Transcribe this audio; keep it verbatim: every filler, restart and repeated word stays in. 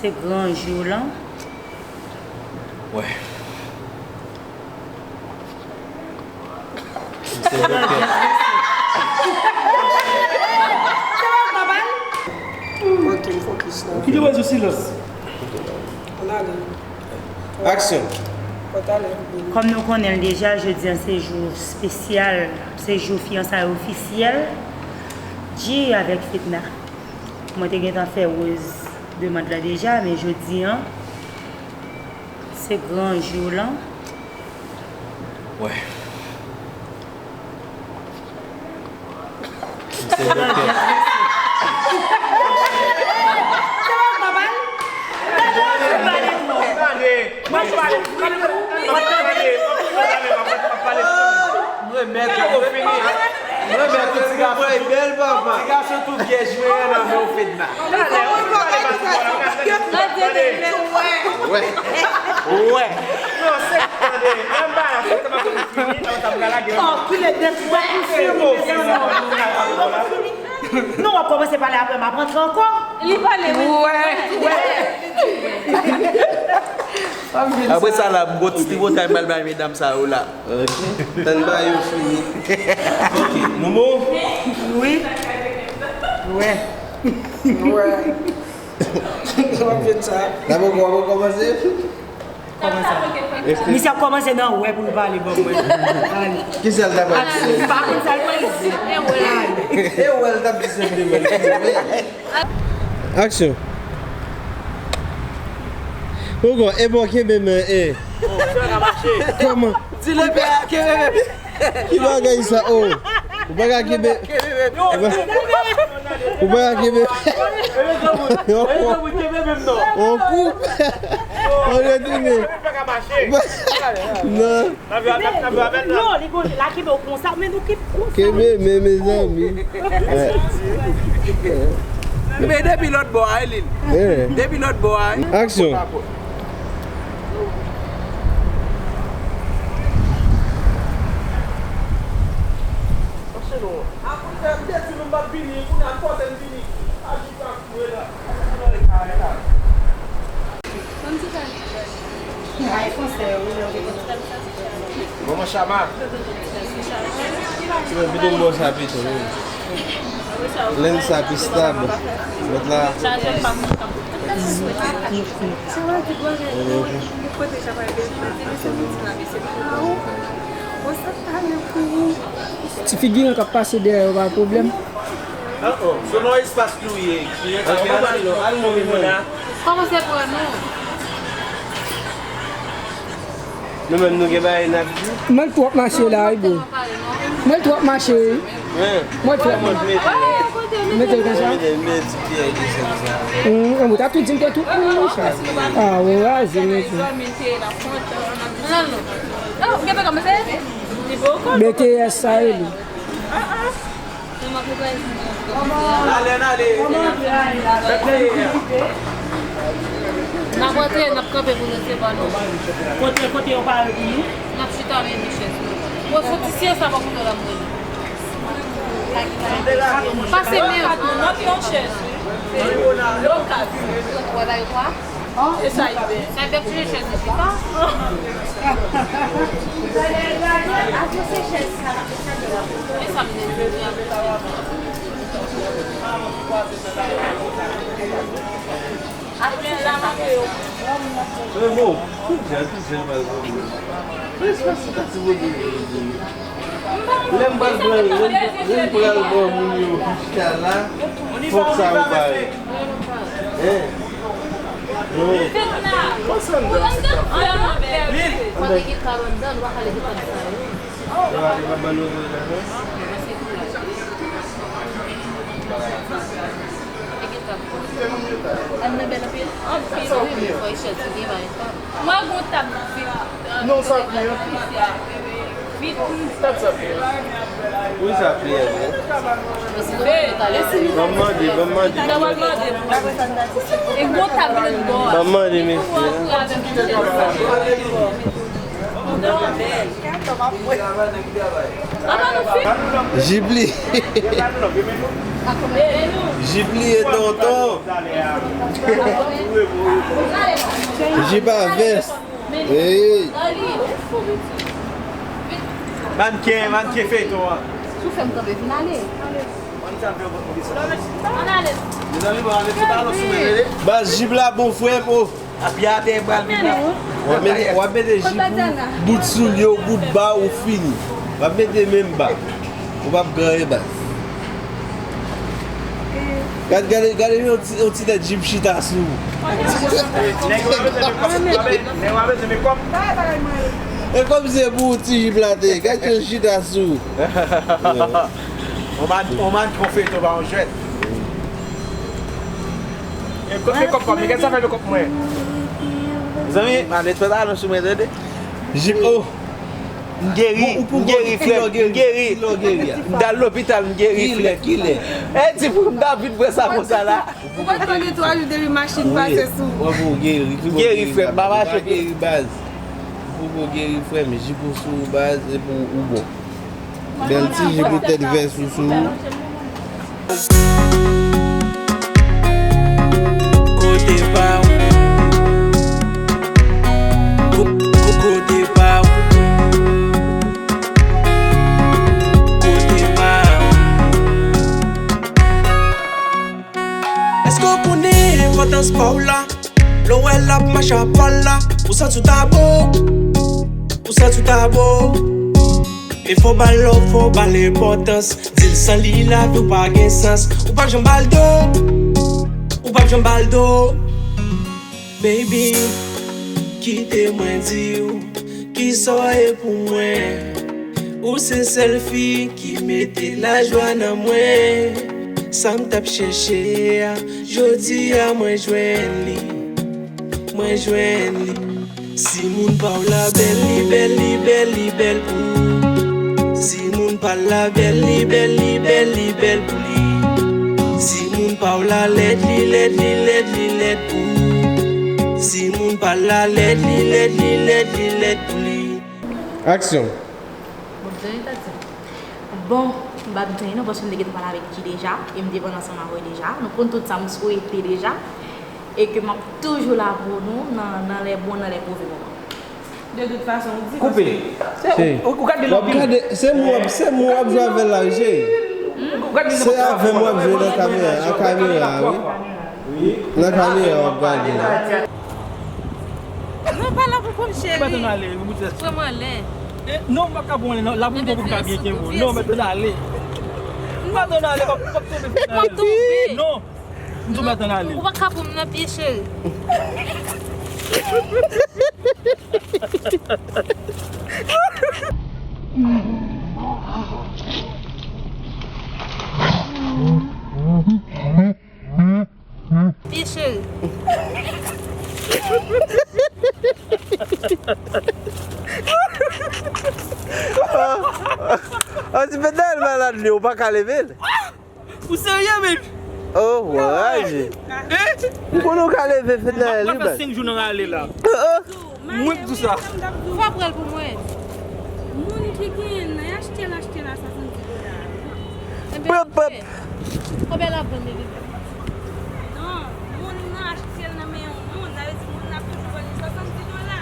Se gran jou lan. Wè. Se doktè. Ok, m fokis la. Kite mwen sou silans. Ann ale. Aksyon. Kòm nou konnen l deja, jodi an se jou espesyal, se jou fiyansay ofisyèl Jay avèk Fedna. Mwen te gentan fè Rose demand la deja, men jodi an, se gran jou lan. Wè. Se doktè. Mwen mèt ou, mwen mèt ou, ti gason tou, ti gason tou vyèj mwen an nan men w Fedna. Wè. Wè. Non, w ap kòmanse pale apre m ap rantre ankò. Li pale wi. Apre sa la, m gon ti tripotay m pral bay medam sa yo la. Ok. Tann ba yo fini. Ok, nou bon? Wi. Wè. Wè. W ap jwenn sa. N ap ankò, w ap kòmanse? Kòman sa? Misye ap kòmanse nan wè pou l pale ban mwen. Ale. Kisa l ta pral di? Pa konn sa l pral di. Ale. E wè l t ap di senpleman. Aksyon. Poko, e bon, kenbe men, e. Kòman? Di le pè a, kenbe men. Ki bagay sa, o? Ou pa ka kenbe. Ou pa ka kenbe. On kou. On retounen. Non. Non, li gon la kenbe w konsa, men nou ki konsa. Kenbe men, mezanmi. Men depi lòt bò a, Elin. Depi lòt bò a. Aksyon. Manman Chama. Ti mwen vide yon bò sa pito wi. Lens sa pi stab. Met la. Ti figi an k ap pase dèyè yo pa pwoblèm. Se nan espas nou ye. Kliyan sa pa pale non. Al non, men mwen. Kòman se pran nou? Nou menm nou gen bagay n ap di. Mwen twòp mache la wi bro. Mwen twòp mache wi. Mwen twòp mache. Mete l konsa. Mete, mete ti pyè de sèl sa. Hum, ou ta tou di m te twòp moun monchè. Ah, ou raze mesye. Gete kòman se? B T S sa e li. N ale, n ale. N ap rantre, n ap kanpe pou resevwa nou. Kote, kote yo pare pou nou? N ap chita men yon chèz. Bon, soti syèz sa pa kote l ap mwen. Pase men. N ap yon chèz. Wè ba yo kwa? E sa y bèl. Sa y bèl pou chèz li chita. Avanse chèz sa. E sa m te di. Apre la m ap yo. Men bon, tout jan, tout jan pral konprann. Men se pa sa ti vodou yo di. Lè m pral pran, lè m pral pran moun yo chita la, fòk sa yo parèt. Hein? Non. Pase anndan. Kote ki ka anndan, nou pa ka leve kòm sa yo. Yo pa, yo pa ban nou otorite sa? Anndan bèl anpil. Anpil, wi, men fò e chèz li gen pa. Mwen gon tab vit. Non, sa pli anpil. Vit. Tab sa pli anpil. Wi, sa pli anpil. Ban m mande, ban m mande. E gon tab vit bò. Ban m mande, mesye. Jibli. Jip li ye, tonton. Jip a vès. Ey. Mannken, mannken feyton an. Sou fè m kanpe, vin ale. Baz, jip la bon, frè m, o. Apye atè, pral vin la. W ap mete, w ap mete jip ou, bout soulye w, bout ba ou, fini. W ap mete menm ba. Ou p ap gen anyen, baz. Gade, gade, gade yon ti, yon ti tèt jip chita sou ou. Nèg yo pa bezwen mekòp, nèg yo pa bezwen mekòp. E kòmsi se pou ou ti jip la te ye. Gade yon chita sou ou. On man, on man konfeto pa yon jwèt. E kot mekòp pa m, gade sa fè mekòp mwen. Zanmi, ale pantalon sou mwen, tande. Jip, o. M geri, m geri, frè m, m geri. M t al lopital, m geri, frè. Kilè, kilè? E, ti frè m, m t ap vin pran sa konsa la. Ou pa t konn gen twa jou depi machin pase sou ou. Ou geri, ou geri, frè m, pa mache. Ou geri, baz. Ou geri, frè m, jip ou sou ou, baz, epi ou bon. Bèl ti jip ou, tèt vès ou sou ou. Kote pa w. Ko-, ko-, kote pa w. Kote pa w. Èske w konnen enpòtans pa w la? Lè w wè l ap mache a pa l la, ou santi w ta bo, ou santi w ta bo. E fò w ba l love, fò w ba l enpòtans. Di l san li lavi w pa gen sans. Ou p ap janm ba l do, ou p ap janm ba l do. Baby, kite mwen di w kisa w ye pou mwen. Ou se sèl fi ki mete lajwa nan mwen. Sa m t ap chèche a, jodi a mwen jwenn li. Mwen jwenn li. Si moun pa w la bèl, li bèl, li bèl, li bèl pou ou. Si moun pa l la bèl, li bèl, li bèl, li bèl pou li. Si moun pa w la lèd, li lèd, li lèd, li lèd pou ou. Si moun pa l la lèd, li lèd, li lèd, li lèd pou li. Aksyon. Bon, m ap di anyen, tati. Bon, m p ap di anyen non, paske m te gentan pale avèk Dji deja, e m te pale ansanm avè w deja. Nou konn tout sa m swete deja, e ke m ap toujou la pou nou nan, nan lè bon, nan lè move moman. De tout fason, ou di. Koupe. Se, ou, ou gade lòt. W ap gade, se mwen, se mwen w ap jwe avè l la, wi, cheri. Se avè m w ap jwe nan kamera, nan kamera, wi. Nan kamera w ap gade la. Non, pa la pou kòm cheri. Ou mèt ann ale, ou mèt. Pran m anlè. Eh, non, m pa ka pran w anlè, non. La pou m pran pou m ka byen kenbe w. Non, mèt ann ale. M pa t ann ale, m ap, m ap tonbe. M ap tonbe. Non. M tou mèt ann ale. Ou pa ka pran m nan pye, cheri. Pye, cheri. An ti pètèl malad li, ou pa ka leve l. Ou serye, baby? Oh, raje. Hein? M konnen w ka leve fèt la, li baz. Mwen fè senk jou nan rale la. Mwen k di w sa. Fò w pran l pou mwen. Moun ki genyen nan, y achte l, achte l a swasanndis dola. Pòp, pòp. Konbyen l ap vann li? Non, moun nan achte l nan men yon moun, sa vle di moun nan ap toujou vann li swasanndis dola.